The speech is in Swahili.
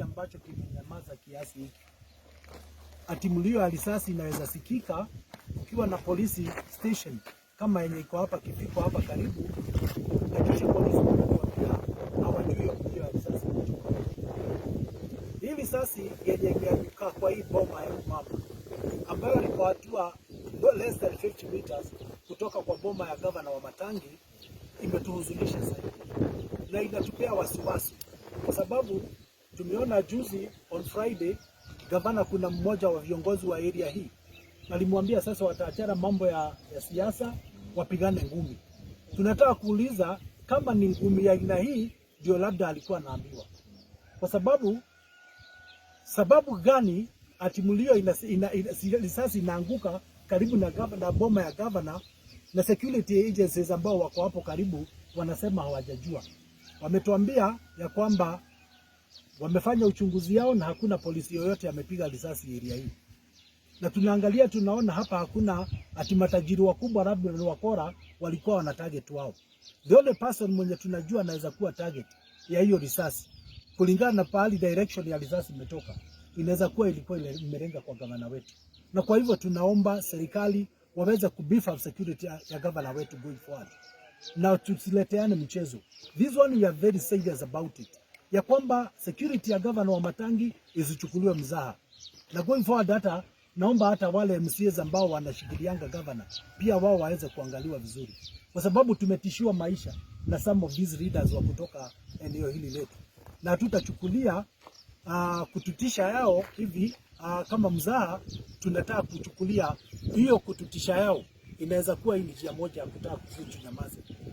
ambacho kimenyamaza kiasi hiki. Ati mlio ya risasi inaweza sikika ukiwa na polisi station kama yenye iko hapa Kifiko hapa karibu, na kisha polisi wanatuambia hawajui hiyo mlio ya risasi imetoka. Hii risasi yenye imeanguka kwa hii boma ya mama ambayo ni kwa hatua less than 50 meters kutoka kwa boma ya gavana Wamatangi imetuhuzunisha zaidi na inatupea wasiwasi, kwa sababu tumeona juzi on Friday gavana, kuna mmoja wa viongozi wa area hii alimwambia sasa wataachana mambo ya siasa wapigane ngumi. Tunataka kuuliza kama ni ngumi ya aina hii ndio labda alikuwa anaambiwa, kwa sababu gani ati mlio risasi inaanguka karibu na gavana, boma ya gavana na security agencies ambao wako hapo karibu wanasema hawajajua. Wametuambia ya kwamba wamefanya uchunguzi yao na hakuna polisi yoyote amepiga risasi area hii, na tunaangalia tunaona hapa hakuna ati matajiri wakubwa labda ni wakora walikuwa wana target wao. The only person mwenye tunajua anaweza kuwa target ya hiyo risasi kulingana na pahali direction ya risasi imetoka, inaweza kuwa ilikuwa ile imelenga kwa gavana wetu, na kwa hivyo tunaomba serikali waweze ku beef up security ya gavana wetu going forward, na tusileteane mchezo. This one we are very serious about it, ya kwamba security ya gavana Wamatangi isichukuliwe mzaha, na going forward hata naomba hata wale MCAs ambao wanashikilianga gavana pia wao waweze kuangaliwa vizuri, kwa sababu tumetishiwa maisha na some of these leaders wa kutoka eneo hili letu, na hatutachukulia kututisha yao hivi kama mzaha. Tunataka kuchukulia hiyo kututisha yao inaweza kuwa hii ni njia moja ya kutaka kutunyamaze.